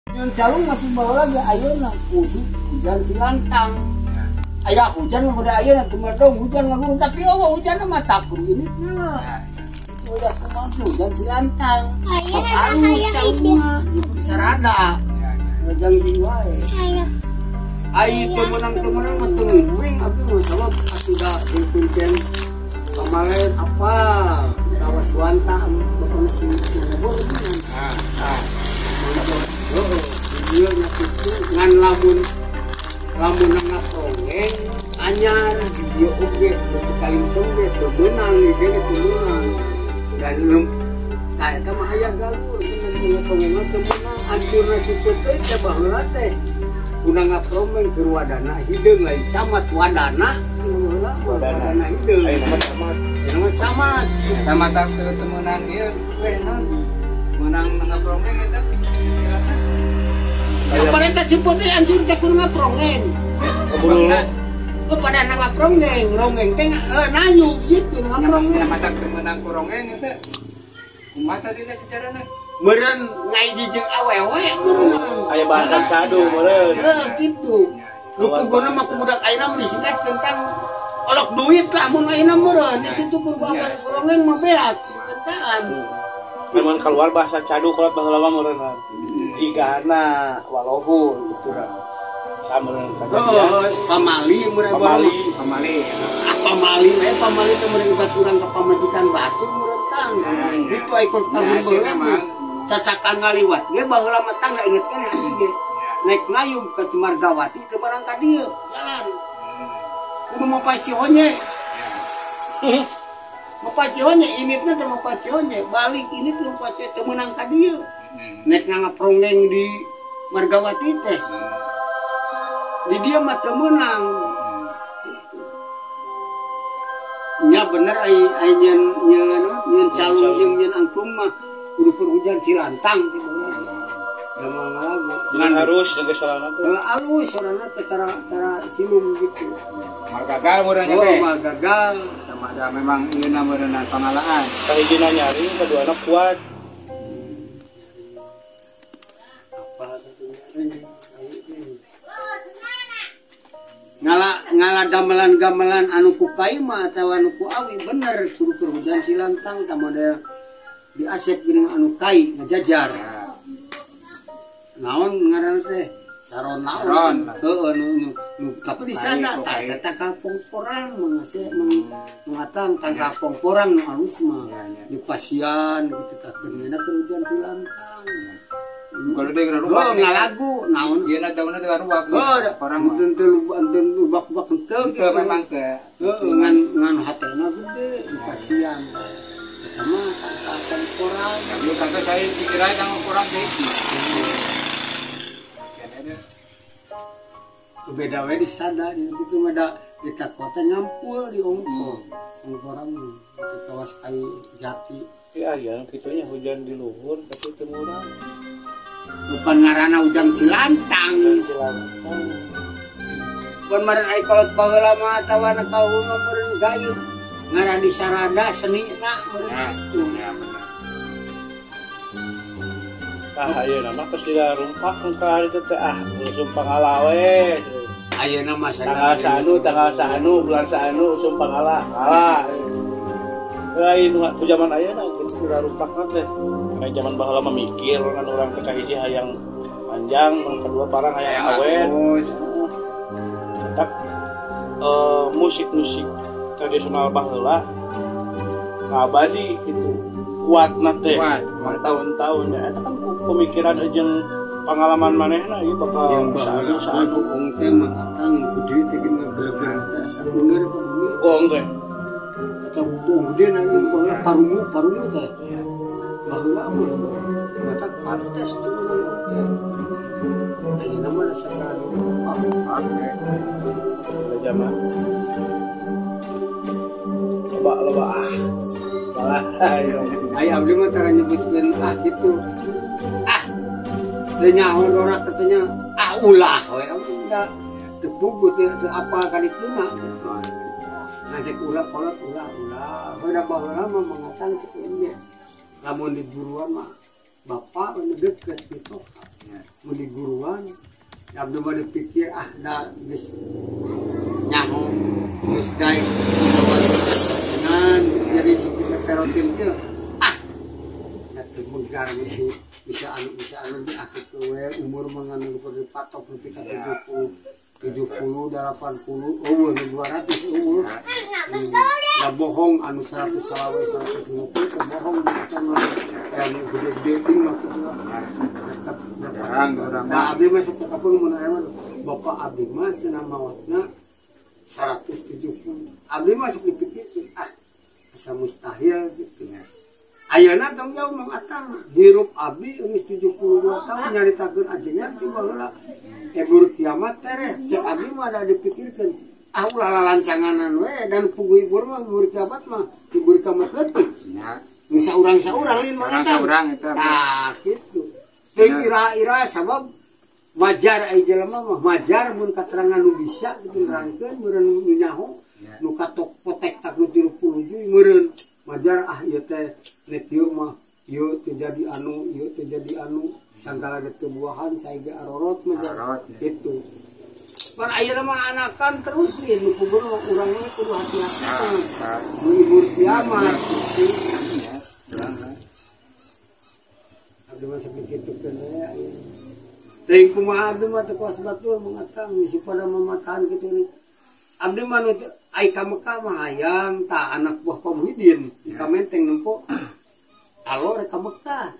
Nyeun calung masih baheula ge ayeuna kudu hujan silantang. Aya hujan mah udah ayeuna tumedong hujan mah tapi eueuh hujan mah takut ini nah. Udah kumaha hujan silantang. Sok alus calungna gitu sarada. Ngajang di wae. Ai teu meunang mah teu nguing abdi mah sabab atuh da jeung kuncen pamalen apa tawas wanta bapak mesin ngobrol ah. Oh, ieu nya kitu ngan lamun lamun ngaprongeng anyar dieu oge sekali songge teu beunang ieu ge teu meunang dan lem tah eta mah aya galur ngaprongeng mah teu meunang ancurna cipeuteuy teh baheula teh guna ngaprongeng keur wadana hideung lain camat wadana baheula wadana hideung ayeuna mah camat ayeuna mah camat camat teu meunang ieu we naon meunang ngaprongeng eta. Pemerintah Ciputi anjur teh kudu ngaprongeng. Oh, pada ngaprongeng, rongeng teh nanyu gitu ngaprongeng. Mata teu meunang ku rongeng eta. Kumaha tadi teh secarana? Meureun ngaiji jeung awewe meureun. Aya bahasa cadu meureun. Heuh kitu. Nu pugona mah ku budak ayeuna mah disingkat tentang olok duit lah mun ayeuna meureun kitu kudu rongeng mah beak kentaan. Memang keluar bahasa cadu kolot baheula mah meureun. Jigana walohu gitu lah. Sama dengan oh, pamali meureun pamali pamali. Ah pamali we pamali teh meureun baturan ka pamajikan batur meureun tang. Itu ai keur tahun baheula mah cacakan ngaliwat ge baheula mah tang inget keneh abdi ge. Naik ngayub ka Cimargawati teu barang ka dieu jalan. Kudu mapay Cihonye. Mapay Cihonye initna teh mapay Cihonye, balik ini teh mapay Cihonye teu meunang ka dieu. Nek ngaprongeng di Margawati teh. Di dia mah teu meunang. Nya bener ai ai nyeun nyeun calung jeung nyeun angklung mah kudu keur hujan cilantang kitu. Jamal ngalagu. Jadi harus geus sorana teh. Heuh alus sorana teh cara silum gitu. Mal gagal meureun nya teh. Oh, mal gagal. Sama ada memang ieuna meureunna pangalaan. Kahijina nyaring, kaduana kuat. Ngala ngala gamelan-gamelan anu ku kai mah atawa anu ku awi bener kudu keur hujan silantang tah model diasep geuning anu kai ngajajar. Naon ngaranna teh? Saron naon? Heueuh nu tapi di sana tah eta tangkal pongporang mangase mengatang tangkal pongporang nu alus mah di pasian gitu tah geuna keur hujan silantang. Kalau dia kena rubak, ngalagu, naon? Dia nak daunnya tengah rubak. Oh, orang mah. Enten rubak-rubak ente. Itu memang ke. Ngan hatena gede, di pasian. Pertama tangkal pongporang. Lu kata saya cikira tangkal pongporang sih. Beda we di sana, itu mah da di kota nyampul di ongko. Pongporang itu kawas kai jati. Ya, ya, kitunya hujan di luhur tapi teu murah. Bukan ngaranna hujan cilantang. Cilantang. Pun meureun ai kolot baheula mah atawa na kauna meureun gayub. Ngaran di sarada senina meureun kitu. Ya bener. Tah ayeuna mah geus dirumpak ka harita teh ah usum pangala we. Ayeuna mah tanggal saanu bulan saanu usum pangala. Ngala. Lain ku zaman ayeuna kitu rumpakna teh. Kayak zaman baheula mah mikir kan urang teh kahiji hayang panjang, nu kedua barang hayang awet. Tak musik-musik tradisional baheula ngabadi gitu kuatna teh. Tahun-tahun ya eta kan pemikiran jeung pengalaman manehna ieu bakal yang baheula saanu gong teh mah atang gede teh geuning ngageleger teh asa bener gong teh. Eta gong gede na ieu baheula parungu teh. Baheula mah mata pantes teh meunang oge. Ayeuna mah sakali oke. Zaman loba ah. Balah ayo. Ai abdi mah tara nyebutkeun ah kitu. Ah. Teu nyaho dorak katanya ah ulah we abdi da teu puguh teu apal ka dituna gitu. Ngajek ulah kolot ulah ulah. Heuda baheula mah mangatang cek ieu ge. Lamun di buruan mah bapak nu deukeut gitu. Mun di guruan abdi mah dipikir ah da geus nyaho geus daek dengan jadi sok perotin teh ah da teu megar bisa anu di akit we umur mah ngan patok nepi ka 70 70 80 eueuh 200 eueuh. Da bohong anu 100 salawe 150 teh bohong eta mah anu gede-gede ting mah kitu tetep jarang. Nah abdi mah sok kapeung mun aya mah bapak abdi mah cenah mawatna 170. Abdi mah sok dipikirkeun ah asa mustahil gitu. Ayeuna tong jauh Mang Atang hirup abdi geus 72 tahun nyaritakeun ajengan ti baheula ebur kiamat tereh cek abdi mah ada dipikirkeun ah ulah lalancanganan we dan puguh ibur mah ibur kiamat mah ibur kiamat leutik nya nu saurang-saurang lain Mang Atang saurang eta tah kitu teuing ira-ira sabab majar ai jelema mah majar mun katerangan nu bisa kitu nerangkeun meureun nu nyaho nu katok potek tak nu 30 juy meureun majar ah ieu teh nek ieu mah ieu teh jadi anu ieu teh jadi anu sagala ge teu buahan cai ge arorot majar kitu. Pan ayeuna mah anakan terus ieu nu kubur urang mah kudu hati-hati nu ibur kiamat kitu. Abdi mah sakitu keneh ayeuna. Teuing kumaha abdi mah teu kuas batur Mang Atang misi pada mamatahan kitu nih. Abdi mah nu ai ka Mekah mah hayang tah anak buah Pak Muhyiddin ka Menteng nempo alo rek ka Mekah.